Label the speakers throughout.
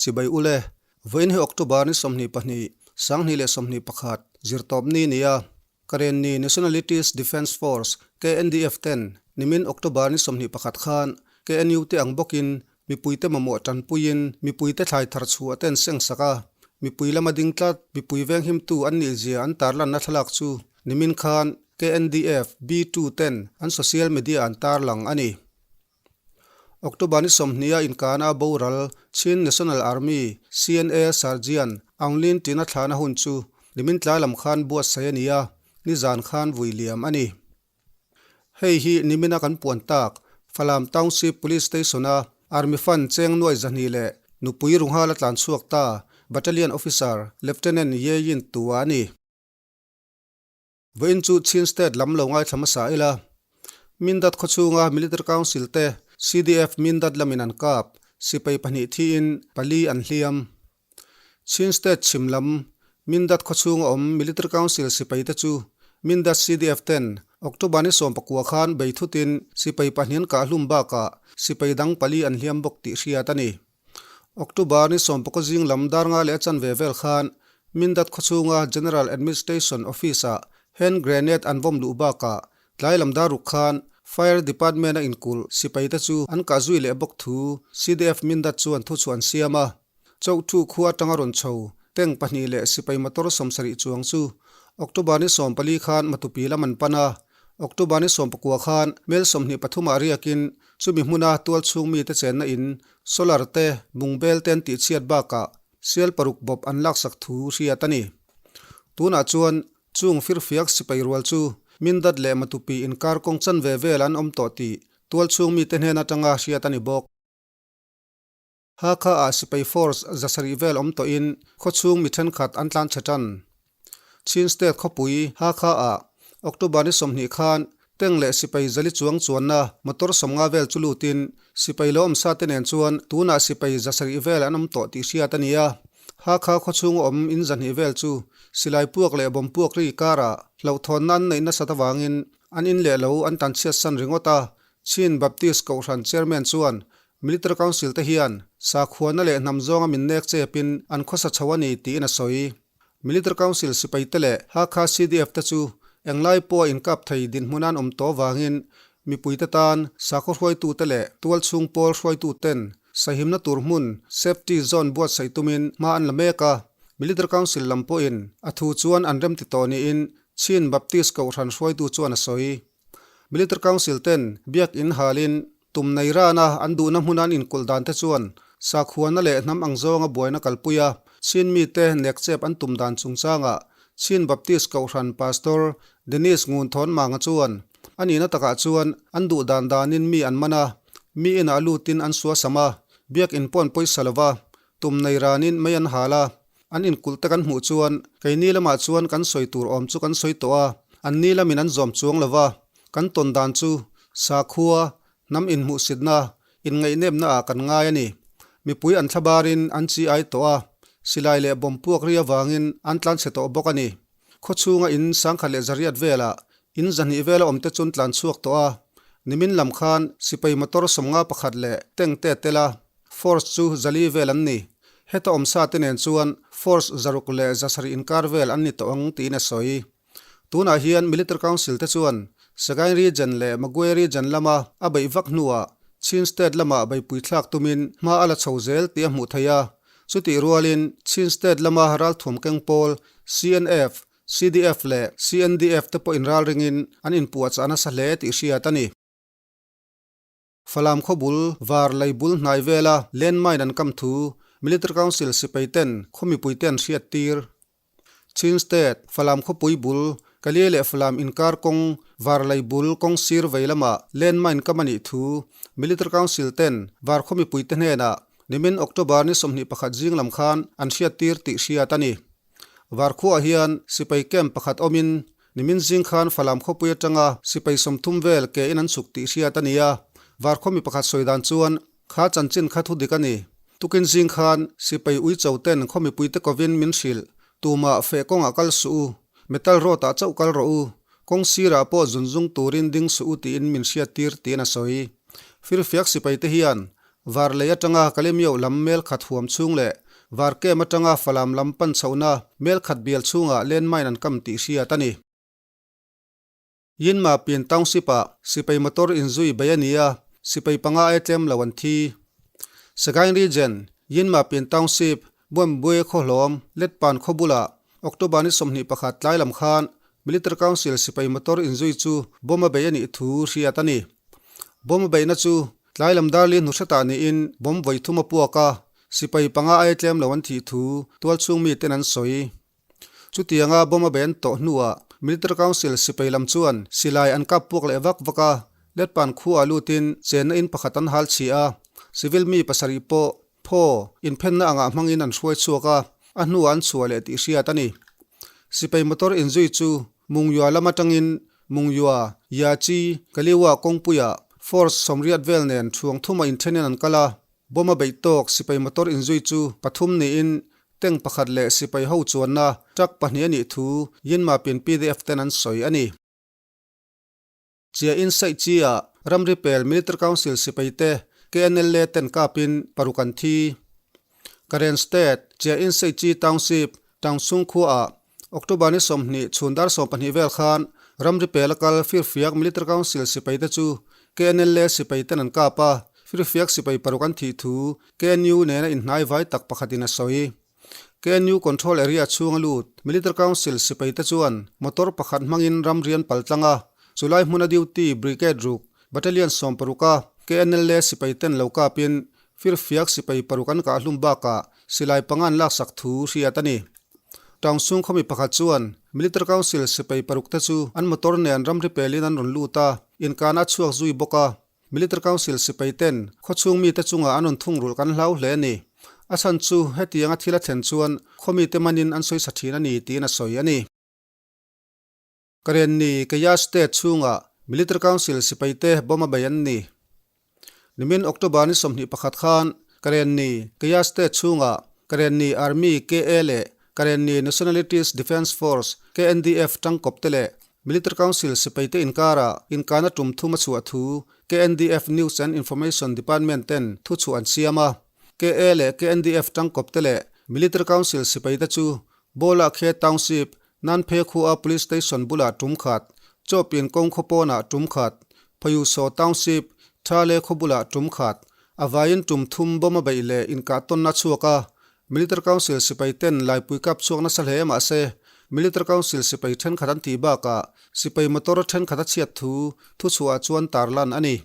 Speaker 1: Chibai ule, vawiin hi October ni 22, 2021, zirtawpni ni a, Karenni Nationalities Defence Force, KNDF, ten nimin October ni 21 khan KNU te ang bawkin mipuite mamawh tanpuiin mipuite thlai thar chhuah ten seng sak a, mipui lama ding tlat mipui venghimtu an nih zia an tarlanna thlalak chu nimin khan KNDF B2 ten an social media an tarlang a ni. October ni 20 a inkana boral Chin National Army, CNA, Sergeant Aung Lin tina thlahna hun chu nimin tlai lam khan buatsaih a ni a, nizan khan vui liam a ni. Hei hi nimina kan puan tak Falam Township Police Station-a Army Fund cheng nuai 200 leh nupui runghala tlan chhuak ta Battalion Officer Lieutenant Ye Yin Tua a ni. Vawiin chu Chin State lam lo ngaithla hmasa ila. Mindat khawchhunga Military Council te CDF Mindat lamin an kap, sipai pahnih thiin pali an hliam. Chin State chhim lam Mindat khawchhunga awm Military Council sipai te chu Mindat CDF ten October ni 19 khan bei thutin sipai pahnih an kah hlum bakah sipai dang pali an hliam bawk tih hriat a ni. October ni 19 zing lam dar nga leh a chanve vel khan Mindat khawchhunga General Administration Office-ah hand grenade an vawm luh bakah tlai lam dar ruk khan Fire Department-a inkulh sipaite chu an kah zui leh bawk thu CDF Mindat chuan thuchhuah an siam a. Chauhthu khua atanga rawn chho tank pahnih leh sipai motor 70 chuang chu October ni 14 khan Matupi lam an pan a, October ni 19 khan mel 23 ah riakin chumi hmuna tual chhung mite chenna in solar te bungbel te an tihchhiat bakah sial paruk bawp an laksak thu hriat a ni. Tunah chuan chung firfiak sipai rual chu Mindat leh Matupi inkar kawng chanve vel an awm tawh tih tual chhung mite hnen atanga hriat a ni bawk. Hakha ah sipai force 700 vel awm tawhin khawchhung mi thenkhat an tlan chhe tan. Chin State khawpui Hakha ah October ni 20 khan tank leh sipai 400 chuang chuanna motor 50 vel chu lutin sipai lo awm sa te nen chuan tunah sipai 700 vel an awm tawh tih hriat a ni a. Hakha khawchhung awm in 200 vel chu silai puak leh bomb puak ri karah hlauhthawnna an neih nasat avangin an in leh lo an tan chhiat san ringawt a. Chin Baptist Kohhran Chairman chuan Military Council te hian sakhuana leh hnam zawnga min nek chepin an khawsa chho a ni tiin a sawi. Military Council sipai te leh Hakha CDF te chu englai pawha inkap thei dinhmun an awm tawh vangin mipui te tan sakhaw hruaitu te leh tualchhung pawl hruaitu ten sahimna tur hmun safety zone buatsaih tumin hma an la mek a. Military Council lam pawhin a thu chuan an remti tawh niin Chin Baptist Kohhran hruaitu chuan a sawi. Military Council ten biak in halin tum nei rana an duhna hmuna an inkulh dan te chuan sakhuana leh hnam ang zawnga buaina kalpui a, Chin mite nek chep an tum dan chungchangah Chin Baptist Kohhran Pastor Dennis Ngunthawn Manga chuan a nihna takah chuan an duh dan danin mi an man a, mi inah lutin an suasam a, biak in paw'n pawisa lova tum nei ranin mei an hal a, An inkulh te kan hmuh chuan keini lamah chuan kan sawi tur awm chu kan sawi tawh a, an ni lamin an zawm chuang lo va, kan tawn dan chu sakhua, hnam inhmuhsitna, inngaihnemna ah kan ngai a ni. Mipui an thlabarin an chi ai tawh a, silai leh bomb puak ri avangin an tlanchhe tawh bawk a ni. Khawchhunga in 1100 velah in 200 vela awm te chun tlan chhuak tawh a, nimin lam khan sipai motor 51 leh tank te tel a, Force chu 400 vel an ni. Heta awm sa te nen chuan force 600 leh 700 inkar vel an ni tawh ang tiin a sawi. Tunah hian Military Council te chuan Sagaing Region leh Magway Region lama a beih vak hnuah Chin State lamah beihpui thlak tumin hma a la chho zel tih a hmuh theih a. Chutih rualin Chin State lama ralthuam keng pawl CNF, CDF leh CNDF te pawh inralringin an inpuahchah nasa hle tih hriat a ni. Falam khawbul var lei bul hnai vela landmine an kam thu Military Council sipai ten khaw mipui te an hriat tir. Chin State, Falam khawpui bul, Kalie leh Falam inkar kawng var lei bul kawng sir vei lamah landmine kam a nih thu Military Council ten var khaw mipui te hnenah nimin October ni 21 zing lam khan an hriat tir tih hriat a ni. Var khuaah hian sipai camp pakhat awmin nimin zing khan Falam khawpui atanga sipai 30 vel ke in an chhuk tih hriat a ni a. Var khaw mi pakhat sawi dan chuan kha chanchin kha thu dik a ni. Tukin zing khan sipai ui cho ten khaw mipui te kovin min hrilh tumah feh kawngah kal suh u, metal road ah chauh kal rawh u, kawng sirah pawh zun zung turin ding suh u tiin min hriat tir tiin a sawi. Firfiak sipai te hian Varlei atanga Kalemyo lam mel khat huam chhung leh Varkem atanga Falam lam pan chhohna mel khat bial chhungah landmine an kam tih hriat a ni. Yinma Pyin Township-ah sipai motor inzui bei a ni a, sipai panga ai tlem lo an thi. Sagaing Region, Yinma Pyin Township, Buembue khawhlawm, Letpan khaw bulah October ni 21 tlai lam khan Military Council sipai motor inzui chu bomb a bei a nih thu hriat a ni. Bomb a beihna chu tlai lam darli hnu hretah niin bomb vawi thum a puak a, sipai panga ai tlem lo an thih thu tualchhung miten an sawi. Chutianga bomb a bei an tawh hnuah Military Council sipai lam chuan silai an kap puak leh vak vak a, Letpan khuaah lutin chenna in pakhat an hal chhi a, civil mi pasarih pawh Phaw, inphenna angah hmangin an hruai chhuak a, a hnuah an chhuah leh tih hriat a ni. Sipai motor inzui chu Mungyua lam atangin Mungyua, Yachi, Kaliwa kawngpuiah force sawmriat vel nen thuang thuma inthenin an kal a, bomb a beih tawk sipai motor inzui chu pathum niin tank pakhat leh sipai ho chuanna truck pahnih a nih thu Yinmapin pdf ten an sawi a ni. Chia in saih chi ah ramri pel Military Council sipai te KNLA ten kapin paruk an thi. Karen State, Chia in saih chi Township, Tangsung khua ah October ni 20 chhun dar 12 vel khan ramri pel a kal Firfiak Military Council sipai te chu KNLA sipai ten an kap a, Firfiak sipai paruk an thih thu KNU nena inhnai vai tak pakhatin a sawi. KNU Control Area chhunga lut Military Council sipaite chuan motor pakhat hmangin ramrian pal tlang a, chulai hmuna duty Brigade ruk Battalion 60 a KNLA sipaiten lo kapin firfiak sipai paruk an kah hlum bakah silai panga an laksak thu hriat a ni. Town chhung khawmi pakhat chuan Military Council sipai parukte chu an motor nen ramri pelin an rawn lut a, inkana a chhuak zui bawk a. Military Council sipai ten khawchhung mite chungah an rawn thungrulh kan hlau hle a ni. A chhan chu hetianga thil a thlen chuan khaw mite manin an sawi sa thin a ni tiin a sawi a ni. Karenni Kaya State chhungah Military Council sipai te bomb a bei an ni. Nimin October ni 21 khan Karenni Kaya State chhungah Karenni Army KA leh Karenni Nationalities Defence Force KNDF tangkawp te leh Military Council sipaite inkara inkana tum thum a chhuah thu KNDF News and Information Department ten thu chhuah an siam a. KA leh KNDF tangkawp te leh Military Council sipaite chu Bola Khe Township, Nanphe khua Police Station bulah tum khat, Chawpin kawng khaw pawnah tum khat, Phayusaw Township, Thale khaw bulah tum khat, a vaiin tum thum bomb a beih leh inkah tawnna chhuak a, Military Council sipai ten laipui kap chhuak nasa hle mahse Military Council sipai thenkhat an tih bakah sipai motor thenkhat a chhiat thu thuchhuah chuan tarlan a ni.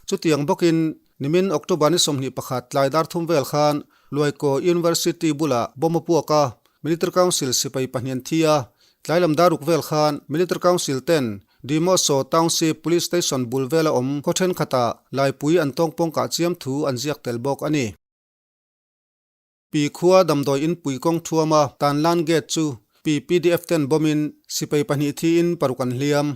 Speaker 1: Chutiang bawkin nimin October ni 21 tlai dar thum vel khan Luaikaw University bulah bomb a puak a, Military Council sipai pahnih an thi a, tlai lam dar ruk vel khan Military Council ten Dimoso Township Police Station bul vela awm khaw thenkhatah laipui an tawngpawng kah chiam thu an ziak tel bawk a ni. Pi khua damdawi in pui kawng thuam a tan lan gate chu Pi pdf ten bomb in sipai pahnih thi in paruk an hliam.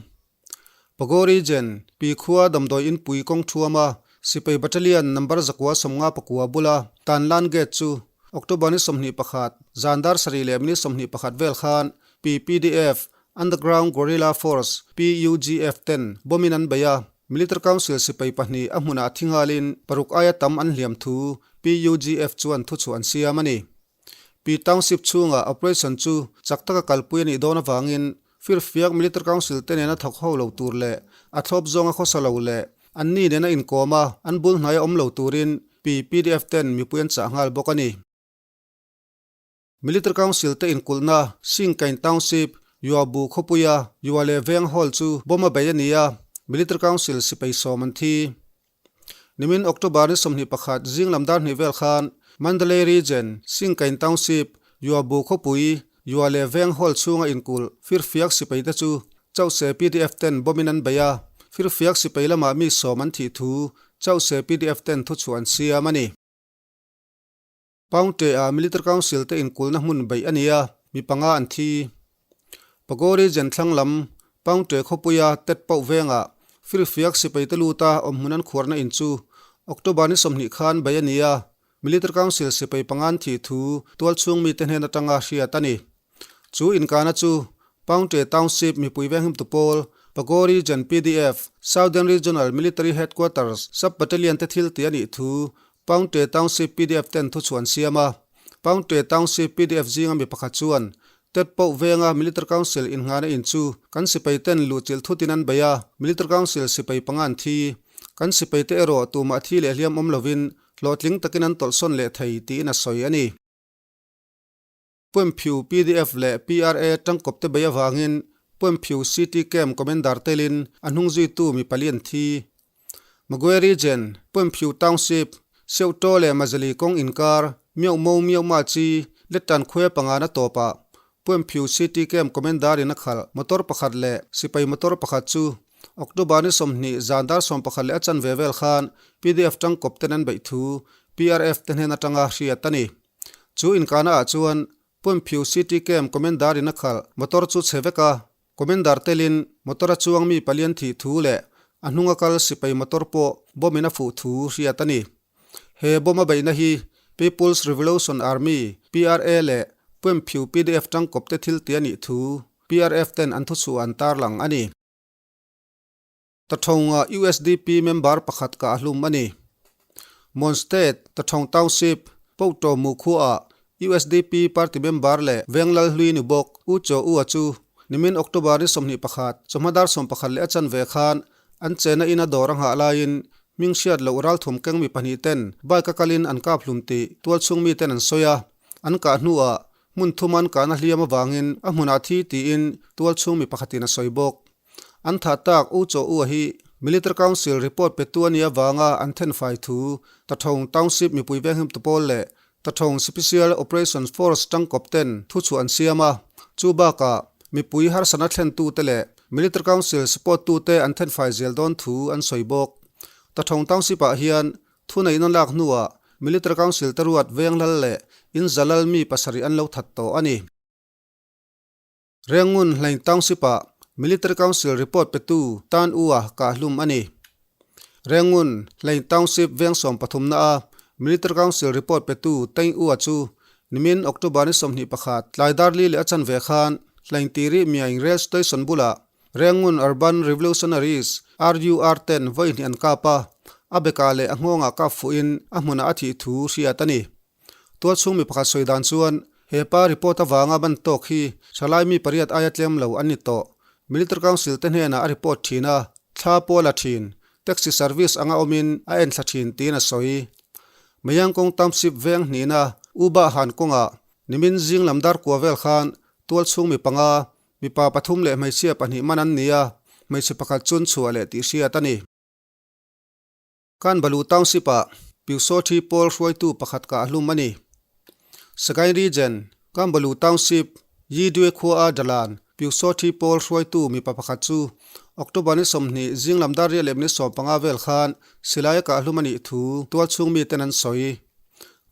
Speaker 1: Pago Region, Pi khua damdawi in pui kawng thuam a sipai battalion number 159 bula tan lan gate chu October ni 21 zan dar sarih leh minute 21 vel khan Pi pdf Underground Guerrilla Force, PUGF, ten bomb in an bei a, Military Council sipai pahnih a hmunah thi nghalin paruk aia tam an hliam thu PUGF chuan thuchhuah an siam a ni. Pi Township chhungah operation chu chak taka kalpui a nih dawn avangin Firfiak Military Council te nena thawk ho lo tur leh a thlawp zawnga khawsa lo leh anni nena inkawm a an bul hnaia awm lo turin Pi pdf ten mipui an chah nghal bawk a ni. Military Council te inkulhna Singkain Township, Yuabu khawpuia Yuale Veng Hall chu bomb a bei a ni a, Military Council sipai sawm an thi. Nimin October ni 21 zing lam dar hnih vel khan Mandalay Region, Singkain Township, Yuabu khawpui, Yuale Veng Hall chhunga inkulh firfiak sipai te chu Chauhse pdf ten bomb in an bei a, firfiak sipai lamah mi sawm an thih thu Chauhse pdf ten thuchhuah an siam a ni. Paungte-ah Military Council te inkulhna hmun beih a ni a, mi panga an thi. Pago Region thlang lam Paungte khawpuia Tet Pauh vengah firfiak sipaite luta awmhmun an khuarna in chu October ni 20 khan beih a ni a, Military Council sipai panga an thih thu tualchhung mite hnen atanga hriat a ni. Chu inkana chu Paungte Township mipui venghimtu pawl Pago Region pdf Southern Regional Military Headquarters Sub-Battalion te thil tih a nih thu Paungte Township pdf ten thuchhuah an siam a. Paungte Township pdf zinga mi pakhat chuan, Tet poh venga Military Council innghahna in chu kan sipai ten luhchilh thutin an bei a, Military Council sipai panga an thi. Kan sipai te erawh tumah thi leh hliam awm lovin hlawhtling takin an tawlhsawn leh thei tiin a sawi a ni. Puemphiu pdf leh PRA tangkawpte bei avangin Puemphiu CT Camp Commander telin a hnung zuitu mi pali an thi. Magwe Region, Puemphiu Township, Seuhtaw leh Mazali kawng inkar, Miohmo Miohma chi Lettan khuai pangana tawpah Puemphiu CT Camp Commander in a khalh motor pakhat leh sipai motor pakhat chu October ni 20 zan dar 11 leh a chanve vel khan pdf tangkawpten an beih thu PRF te hnen atanga hriat a ni. Chu inkahna ah chuan Pumphiu City Camp Commander in a khalh motor chu chhe vek a, Commander telin motor a chuang mi palian thih thu leh a hnunga kal sipai motor pawh bomb in a fuh thu hriat a ni. He bomb a beihna hi People's Revolution Army, PRA, leh Pumphiu pdf tangkawpte thil ti a nih thu PRF ten an thuchhuah an tarlang a ni. Tathonga usdp member pakhat kah hlum a ni. Mon State, Tathong Township, Pohtaw Mu khuaah usdp party member leh Venglal hlui ni bawk U Chaw U-a chu nimin October ni 21 chawhma dar 11 leh a chanve khan an chena ina dawr a nghah laiin hming hriat loh ralthum keng mi pahnih ten bike a kalin an kap hlum tih tualchhung mi ten an sawi a, an kah hnuah hmun thum an kahna hliam avangin a hmunah thi tiin tualchhung mi pakhatin a sawi bawk. An thah tak U Chaw U-a hi Military Council report petu a nih avanga an thenfai thu Tathong Township mipui venghimtu pawl leh Tathong Special Operations Force tangkawp ten thuchhuah an siam a. Chu bakah mipui harsatna thlentute leh Military Council support tute an thenfai zel dawn thu an sawi bawk. Tathong Township-ah hian thuneihna lak hnuah Military Council te ruat Venglal leh Inzalal mi pasarih an lo that tawh a ni. Rengun Hlaing Township-ah Military Council report petu Tan U-a kah hlum a ni. Rengun Hlaing Township veng 13 na-a Military Council report petu Taing U-a chu nimin October ni 21 tlai dar li leh a chanve khan Hlaing Tiri Myaing Rail Station bulah Rengun Urban Revolutionaries, RUR, ten vawi hnih an kap a, a bekah leh a nghawngah kap fuhin a hmunah a thih thu hriat a ni. Tualchhung mi pakhat sawi dan chuan he pa report avanga ban tawk hi thalai mi pariat aia tlem lo an ni tawh. Military Council te hnenah a report thin a, thla pawl a thin, taxi service anga awmin a enthla thin tiin a sawi. Mayangkawng Township veng hnihna U Bah Han kawngah nimin zing lam dar kua vel khan tualchhung mi panga, mipa pathum leh hmeichhia pahnih man an ni a, hmeichhe pakhat chun chhuah leh tih hriat a ni. Kanbalu Township-ah Pyusawthi pawl hruaitu pakhat kah hlum a ni. Sagaing Region, Kanbalu Township, Yidwe khua a Dalan, Pyusawthi pawl hruaitu mipa pakhat chu October ni 20 zinglam dar riat leh minute 15 vel khan silai a kah hlum a nih thu tualchhung miten an sawi.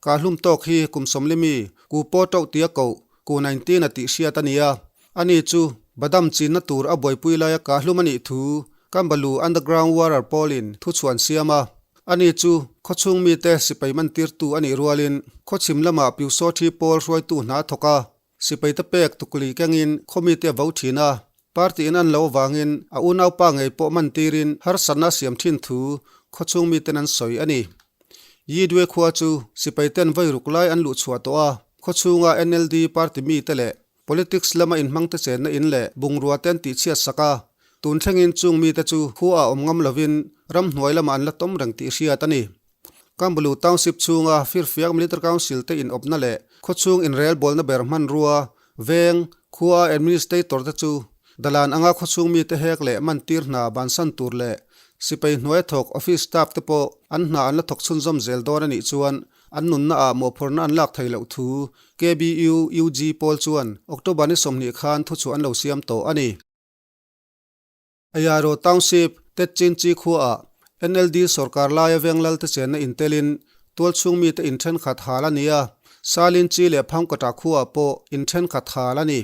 Speaker 1: Kah hlum tawk hi kum 40 mi Ku Paw Tauh tia koh Ku 19 a tih hriat a ni a. Ani chu badam chinna tur a buaipui laia kah hlum a nih thu Kambalu Underground Warrior pawlin thuchhuah an siam a. Ani chu khawchhung mite sipai mantirtu a nih rualin khawchhim lamah Pyusawthi pawl hruaitu hna a thawk a, sipaite pek tukli kengin khaw mite a vo thin a. Party in an lo avangin a unaupa ngei pawh mantirin harsatna a siam thin thu khawchhung miten an sawi a ni. Yidwe khua chu sipaiten vawi ruk lai an luhchhuah tawh a, khawchhunga NLD party mite leh Politics lama inhmangte chenna in leh bungrua te an tihchhiat sak a, tun thlengin chung mite chu khua ah awm ngam lovin ramhnuai lamah an la tawm reng tih hriat a ni. Kambulu Township chhunga Firfiak Military Council te inawpna leh khawchhung inrelbawlna ber hmanrua, veng, khua administrator te chu dalan anga khawchhung mite hek leh mantir hna bansan tur leh sipai hnuai thawk office staff te pawh an hna an la thawk chhunzawm zel dawn a nih chuan An nunna ah mawhphurhna an lak theih loh thu KBU UG pawl chuan October ni 20 khan thuchhuah an lo siam tawh a ni. Ayaro Township, Tetchinchi khuaah NLD sorkar laia Venglal te chenna intelin tualchhung mite in thenkhat hal a ni a, Salinchi leh Phangkawta khuaah pawh in thenkhat hal a ni.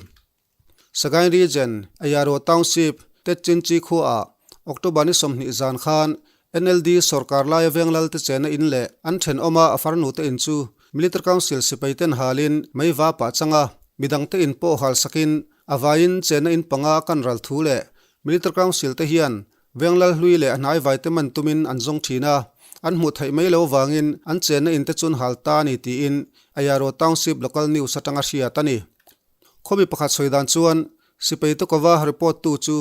Speaker 1: Sagaing Region, Ayaro Township, Tetchinchi khuaah October ni 20 zan khan NLD sorkar laia Venglal te chenna in leh an thenawma a farnu te in chu Military Council sipai ten halin mei va pah chang a, midang te in pawh hal sakin a vaiin chenna in panga kan ral thu leh Military Council te hian Venglal hlui leh a hnaivai te man tumin an zawng thin a, an hmuh theih mai lo vangin an chenna in te chu an hal ta a ni tiin Ayaro Township Local News atanga hriat a ni. Khawmi pakhat sawi dan chuan Sipai te kova report tu chu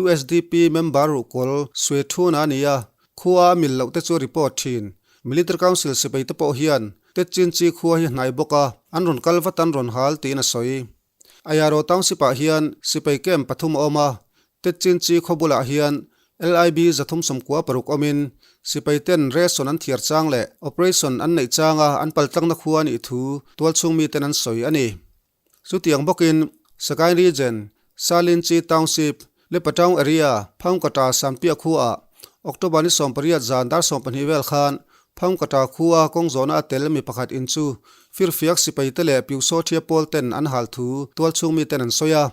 Speaker 1: usdp member ruhkawl Swe Thuna a ni a, khua a mil loh te chu report thin. Military Council sipai te pawh hian Tetchinchi khua hi hnai bawk a, an rawn kal vat an rawn hal tiin a sawi. Ayaro Township ah hian sipai camp pathum a awm a, Tetchinchi khaw bulah hian LIB 396 awmin sipai ten ration an thiar chang leh operation an neih changa an paltlangna khua a nih thu tualchhung miten an sawi a ni. Chutiang bawkin Sagaing Region, Salinchi Township, Lepataung Area, Phangkata Sampiah khuaah October ni 18 zan dar 12 vel khan Phangkata khua kawng zawhna a tel mi pakhat in chu firfiak sipai te leh Piusaw Thia pawl ten an hal thu tualchhung mi ten an sawi a.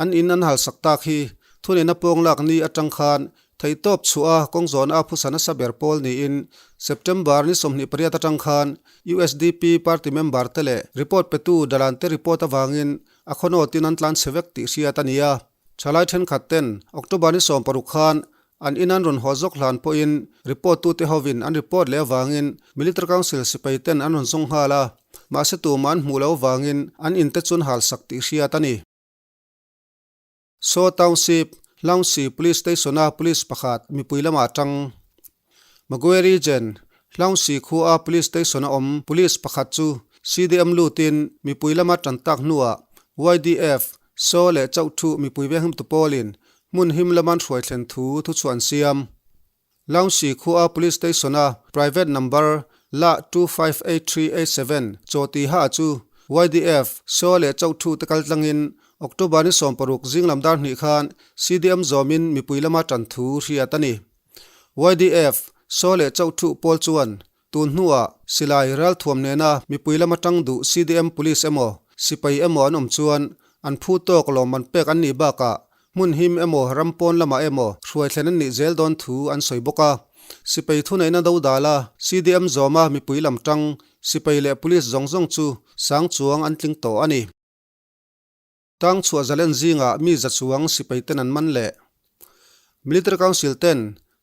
Speaker 1: An in an hal sak tak hi thuneihna pawng lak ni atang khan Theihtawp chhuah a kawng zawhna a phusa nasa ber pawl niin September ni 28 atang khan usdp party member te leh report petu Dalan te report avangin a khawnawtin an tlan chhe vek tih hriat a ni a. Thalai thenkhat ten October ni 16 khan an in an rawn haw zawk hlan pawhin report tute hovin an report leh avangin Military Council sipai ten an rawn zawng nghal a, mahse tumah an hmuh loh avangin an in te chu an halsak tih hriat a ni. Saw Township, Hlaungsi Police Station-a Police pakhat mipui lamah tang. Magwe Region, Hlaungsi khua Police Station-a awm Police pakhat chu CDM lutin mipui lama tan tak hnuah YDF, Saw leh Chauhthu mipui venghimtu pawlin hmun him lama an hruai thlen thu thuchhuah an siam. Laungsi khua Police Station-a private number la 258387 chaw tiha chu YDF, Saw leh Chauhthu te kal tlangin October ni 16 zinglam dar hnih khan CDM zawmin mipui lama tan thu hriat a ni. YDF, Saw leh Chauhthu pawl chuan Tun hnuah silai ralthuam nena mipui lama tang duh CDM Police emaw sipai emaw an awm chuan an phu tawk lawmman pek an nih bakah hmun him emaw ram pawn lamah emaw hruai thlen an nih zel dawn thu an sawi bawk a. Sipai thuneihna dodala CDM zawma mipui lam tang sipai leh Police zawng zawng chu sang chuang an tling tawh a ni. Tang chhuah zalen zingah mi za chuang sipai ten an man leh. Military Council ten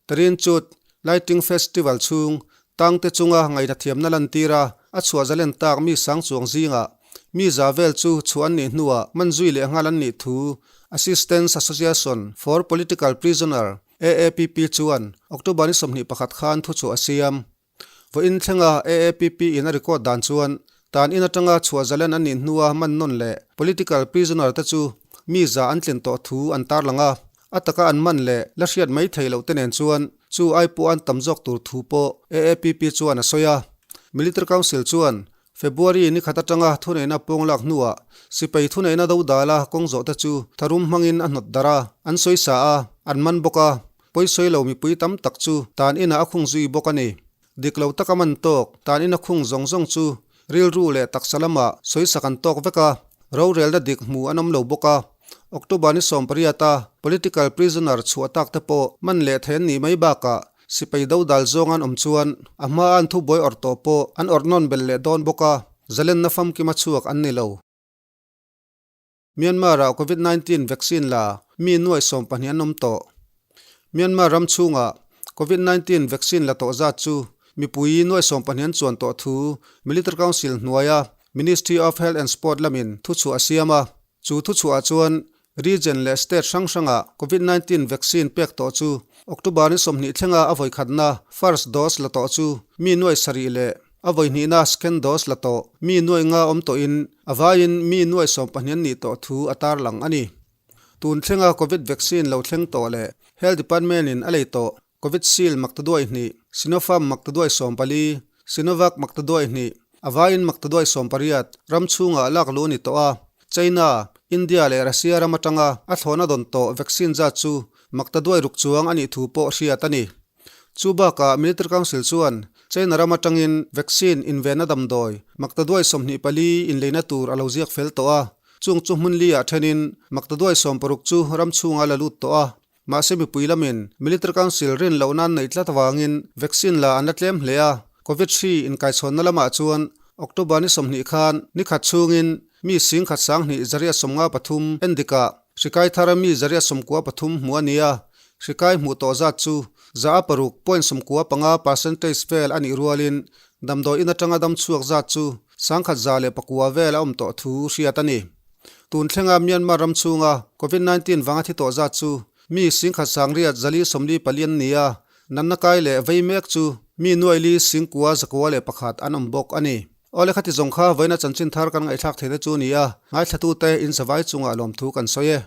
Speaker 1: Tarin Chut Lighting Festival chhung tang te chunga ngaihnathiamna lantir a, a chhuah zalen tak mi sang chuang zingah mi za vel chu chhuah an nih hnuah man zui leh nghal an nih thu Assistance Association for Political Prisoner, AAPP, chuan October ni 21 khan thuchhuah a siam. Vawiin thlenga AAPP in a record dan chuan tan in atanga chhuah zalen an nih hnua man nawn leh political prisoner te chu mi za an tlin tawh thu an tarlang a, a taka an man leh la hriat mai thei loh te nen chuan chu ai pawh an tam zawk tur thu pawh AAPP chuan a sawi a. Military Council chuan February ni khat atanga thuneihna pawng lak hnuah sipai thuneihna dodala kawng zawh te chu tharum hmangin a hnawt darh a, an sawi sa a, an man bawk a. Pawisawi lo mipui tam tak chu tan inah a khung zui bawk a ni. Dik lo taka man tawk, tan ina khung zawng zawng chu rilru leh taksa lamah sawisak an tawk vek a, rorelna dik hmu an awm lo bawk a. October ni 18 a political prisoner chhuah tak te pawh man leh thei an nih mai bakah sipai dodal zawng an awm chuan a hma an thubuai awrh tawh pawh an awrh nawn belh leh dawn bawk a, zalenna famkima chhuak an ni lo. Myanmar-ah Covid 19 vaccine la mi nuaih 12 an awm tawh. Myanmar ram chhungah Covid 19 vaccine la tawh zat chu mipui nuaih 12 an chuan tawh thu Military Council hnuaia Ministry of Health and Sport lamin thuchhuah a siam a. Chu thuchhuahah chuan region leh state hrang hrangah Covid 19 vaccine pek tawh chu October ni 20 thlenga a vawikhatna first dose la tawh chu mi nuaih sarih leh A vawihnihna second dose la tawh mi nuaih nga awm tawhin a vaiin mi nuaih 12 an nih tawh thu a tarlang a ni. Tun thlenga Covid vaccine lo thleng tawh leh Health Department in a lei tawh Covid Shield maktaduai hnih, Sinopharm maktaduai 14, Sinovac maktaduai hnih, a vaiin maktaduai 18 ram chhungah lak luh a ni tawh a. China, India leh Russia ram atanga a thlawhna dawn tawh vaccine zat chu maktaduai ruk chuang a nih thu pawh hriat a ni. Chu bakah Military Council chuan China ram atangin vaccine invenna damdawi maktaduai 24 inleina tur a lo ziak fel tawh a, chung chu hmun li ah thenin maktaduai 16 chu ram chhunga la lut tawh a. Mahse mipui lamin Military Council rin loh nan neih tlat avangin vaccine la an la tlem hle a, Covid hri inkaichhawnna lamah chuan October ni 20 khan ni khat chhungin mi singkhat sanghnih 153 endikah hri kai thara mi 193 hmu a ni a, hri kai hmuh tawh zat chu. 6.95 percentage vel a nih rualin damdawi in atanga dam chhuak zat chu 1109 vel a awm tawh thu hriat a ni. Tun thlenga Myanmar ram chhunga Covid 19 vanga thi tawh zat chu mi 1444 an ni a, natna kai leh vei mek chu mi nuaili 9901 an awm bawk a ni. Awle khati zawng kha vawiina chanchin thar kan ngaihthlak theihna chu a ni a, ngaithlatute in zavai chungah lawmthu kan sawi e.